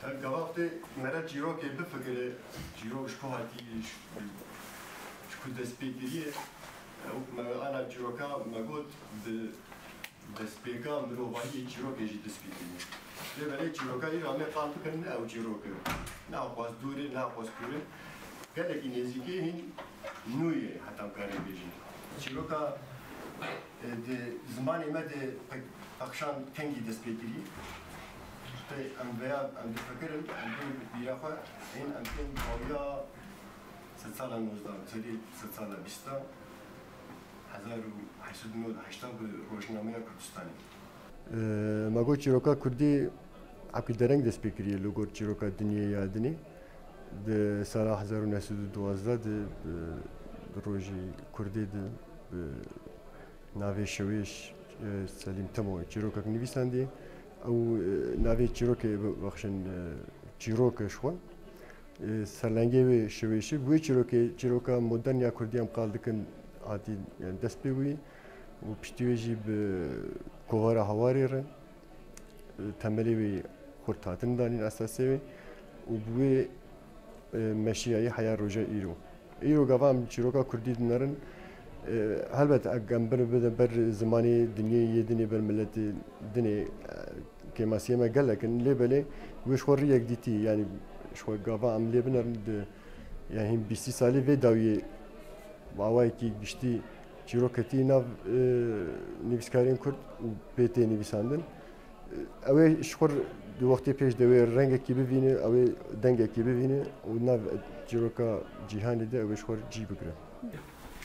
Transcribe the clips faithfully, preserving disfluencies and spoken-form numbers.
Gava wextê mere çîrokê bifikire, çîrok ji ku hatî, ji, ji ku dest pê kiriye, ew me ana çîroka me got, bi destpêka mirovahiyê çîrokê jî dest pê kiriye. Lê belê çîroka îro em ê qal bikin, ne ew çîrok e. Ne xwaz dûr e, ne xwaz kûr e. Gelekî nêzîkê hîn nû ye, heta em karê bêjin. Çîroka E, di zimanê me de pe-, pexşan kengî dest pê kirî. Pe-, em veya em difikirin, em bên bîra xwe, hên em tên dawiya sedsala nozdeh, serê sedsala bîsta, hezar û heşt sed û nod heşta bi Rojnameya Kurdistanê. E, me got çîroka kurdî ewkî dereng dest pê kiriye li gor çîroka dinyê ya dinê. Di sala hezar û neh sed û duwazdeh de, e, di rojî kurdê de, e, navê Şewêş, e, Selîm Temo çîrokek nivîsandiye. Ew, e, navê çîrokê, bibexşin, e, çîrok e ji xwe. E, serlengê wê Şewêşî, bi wê çîrokê, çîroka modern ya kurdî em qal dikin, hatî, yani dest pê bûyî û piştî wê jî bi kovara Hawarê re, e, temelê wê xurt hatin danîn, esasê wê û bi wê, e, meşiyayî heya roja îro. Îro gava em çîroka kurdî dinerin, e, helbet eg em bir bide ber zimanê dinyê yê dinê, ber miletê dinê, e, kêmasiyê me gelek in, lê belê wê ji xwe riyek dîtî, yanî ji xwe gava em lê binerin di, yanî hîn bîstî salî vê dawiyê bi awayekî giştî çîrok ketî nav, e, nivîskarên kurd û pê tê nivîsandin. Ew ê ji xwe di wextê pêş de wê rengekî bivîne, ew ê dengekî bivîne û nav çîroka cîhanê de ew ê ji xwe cî bigire.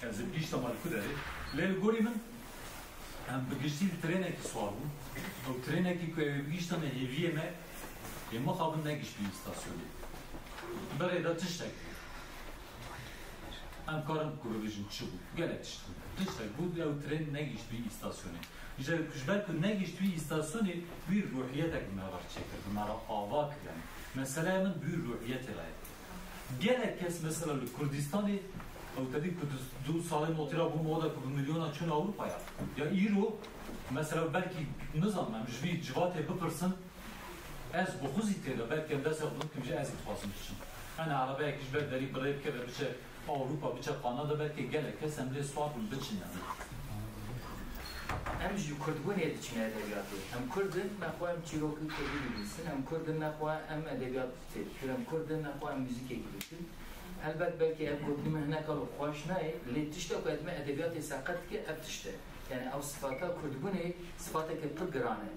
Ez ê bigihîştama li ku derê. Lê li gorî min, em bi giştî li trênekî siwar bûn. Ew trênekî ku ew ê bigihîştame hêviyê me, ê mixabin negihîşt bî îstasyonê. Berê de tiştek bû. Em karin ku bibêjin çi bû? Gelek tişt bû. Tiştek bû, ew trên negihîşt bî îstasyonê. Ji, ji ber ku negihîşt wî îstasyonê, wî ruhiyetek bi me re çêkir, bi me re ava kir, yanî. Meseleya min bi wî ruhiyetê re ye. Gelek kes, mesela, li Kurdistanê, ew te dî ku du, du salên otî re bû moda ku bi milyona çûn Ewropaya. Ya îro, mesela, belkî, nizanim, em ji vî civatê bipirsin, ez bi xwe zî tê de, belkî em destê xwe bikim jî ez ê dixwazim biçim. Hene erebeyekî ji ber derî bi rê bikeve biçe Ewropa, biçe Kanada, belkî gelek kes em lê siwar bin biçin, yanî. Em ji kurdbûnê diçin edebiyatê. Em kurd in, nexwe em çîrokî kurdî binivîsin, em kurd in, nexwe em edebiyat fêr bikin, em kurd in, nexwe em muzîkekî bikin. Helbet belkî ev gotinî min hineka xweş nayê, lê tişta ku dibê edebiyatê seqet dike, ev tişt e. Yanî ew sifata kurdbûnê sifateke pir giran e.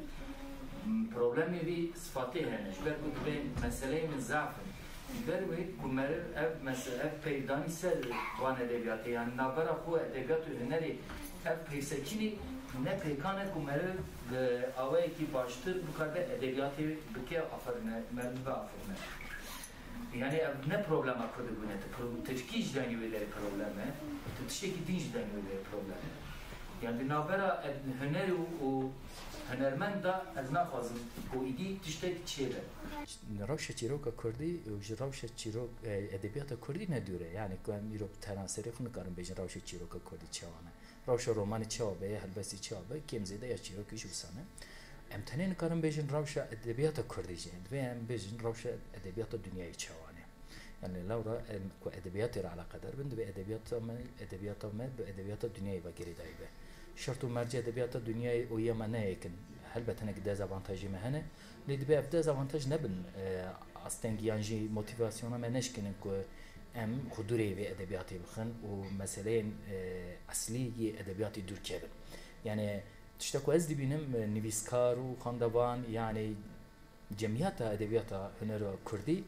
Problemê vî sifatê hene. Ji ber ku dibê meseleyê min zaf in. Ji ber wê ku meriv ev mese-, ev peyvdanî ser van edebiyatê, yanî navbera xwe edebiyat û hunerê ev pêsekînê ne pêkan e ku meriv bi awayekî baştir bikaribe edebiyatê bike, afirine, meriv bibe afirine. Yanî ev ne problema kurdbûn e, tu pro-, tu çikî ji danî wê derê problem e, tu tiştekî din ji danî wê derê problem e. Yanî di navbera ed-, huner û, û hunermend de ez naxwazim ku îdî tiştek çêbe. Rewşa çîroka kurdî û ji rewşa çîrok, e, edebiyata kurdî ne dûr e. Yanî ku em îro bi teran serê xwe nikarin bêjin rewşa çîroka kurdî çawa ne. Rewşa romanê çawa be, ya helbestî çawa be, kêm zêde ya çîrokî jî wisa ne. Em tenê nikarin bêjin rewşa edebiyata kurdî jî, divê em bêjin rewşa edebiyata dinyayê çawa ne. Yanî lewra em ku edebiyatê re eleqedar bin, divê edebiyata me, edebiyata me bi edebiyata dinyayê ve girêdayî be. Şert û mercê edebiyata dinyayê û ya me ne yek in. Helbet hinek dezavantajê me hene, lê divê ev dezavantaj nebin, e, asteng yan jî motivasyona me neşkînin ku em xwe dûrê vê edebiyatê bixin û meseleyên, e, eslî yê edebiyatê dûr kevin. Yanî tişta ku ez dibînim, e, nivîskar û xwendevan, yanî cemiyeta edebiyata hunera kurdî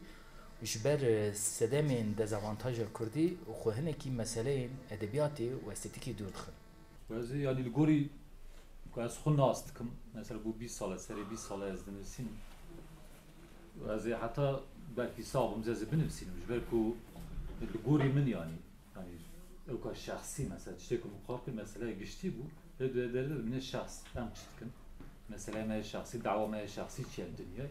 ji ber, e, sedemên dezavantaja kurdî xwe hinekî meseleyên edebiyatê û estetîkê dûr dixin. Û ez ê, yanî li gorî ku ez xwe nas dikim, mesela bû bîst sal e, serê bîst sal e ez dinivîsim. Û ez ê heta belkî sax bim, ez ê binivîsim. Ji ber ku li gorî min, yanî, yanî ew ka şexsî, mesela, tiştê ku min xwe kir, meseleya giştî bû. Lê di derê de ne şexs, em çi dikin? Meseleya me yê şexsî, dawa me yê şexsî çi ye li dinyayê?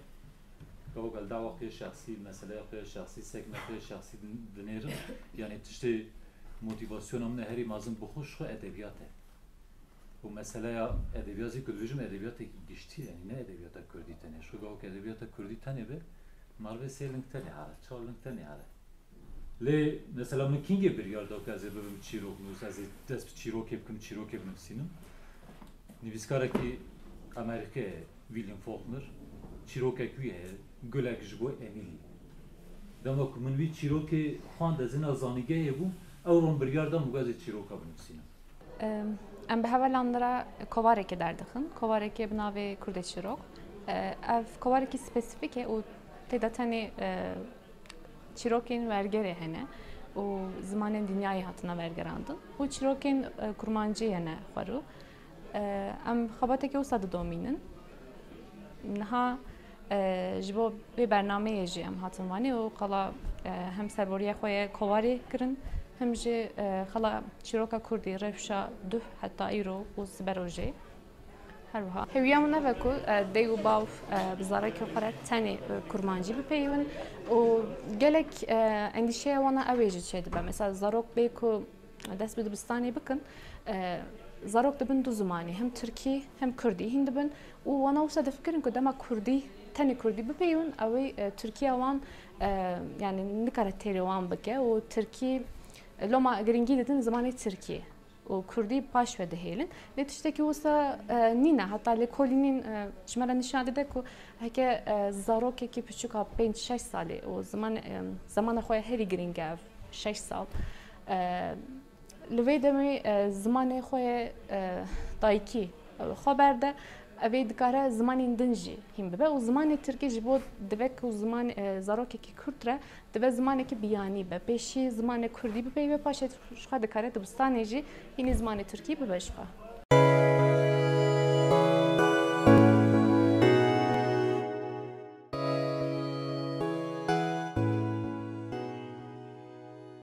Gava ku li dawa xwe yê şexsî, meseleya xwe yê şexsî, sekna xwe yê şexsî din-, dinêrin, yanî tiştê motivasyona min e herî mezin bi xwe ji xwe edebiyat e. Û meseleya edebiyat jî ku dibêjim edebiyatekî giştî ye, yanî ne edebiyata kurdî tenê. Ji xwe gava ku edebiyata kurdî tenê be, Marvê sê ling tenê here, çar ling tenê here. Lê mesela min kîngê biryar da ku ez ê bibim çîroknûs, ez ê dest bi çîrokê bikim, çîrokê binivîsînim. Nivîskarekî Amerîkayê, William Faulkner, çîrokek wî heye, Gulek ji bo Emily. Dema ku min wî çîrokê xwend, ez ina zanîngehê bûm, ew ron biryar da min ku ez ê çîroka binivîsînim. Em, em bi hevelan re kovarekê derdixin. Kovarekê bi navê Kurdê Çîrok. E, ev kovarekî spesîfîk e û tê de tenê, e, çîrokên wergerê hene û zimanên dinyayê hatine wergerandin û çîrokên, e, kurmancî hene xwerû. E, em xebateke wisa didomînin. Niha, e, ji bo vê bernameyê jî em hatin Wanê û qala, e, hem serboriyê xwe yê kovarê kirin, hem jî, e, qala çîroka kurdî rewşa duh heta îro û siberojê. Her wiha hêviya min ev e ku, e, dê û bav, e, bi zarekê xwe re tenê, e, kurmancî bipeyivin û gelek, e, endîşeya wana ew ê jî çêdibe. Mesela zarok bê ku dest bi dibistanê bikin, e, zarok dibin du zimanî, hem tirkî hem kurdî hîn dibin û wana wisa difikirin ku dema kurdî, tenê kurdî bipeyivin, ew ê, e, tirkiya wan, e, yani nikare têrê wan bike û tirkî, e, loma giringî didin zimanê tirkî û kurdî paş ve dihêlin. Lê tiştekî wisa, e, nîne. Heta lêkolînên, e, ji me re nîşan dide ku heke, e, zarokekî piçûka pênc şeş salî û ziman, e, zemana xwe herî giring e ev şeş sal, e, li vê demê, e, zimanê xwe yê, e, dayikî, e, xwe berde, ev ê dikare zimanên din jî hîn bibe û zimanê tirkî ji bo dibe ku ziman, e, zarokekî kurd re dibe zimanekî biyanî be. Pêşî zimanê kurdî bipeyive, paşê ji xwe dikare dibistanê jî hînî zimanê tirkî bibe ji xwe.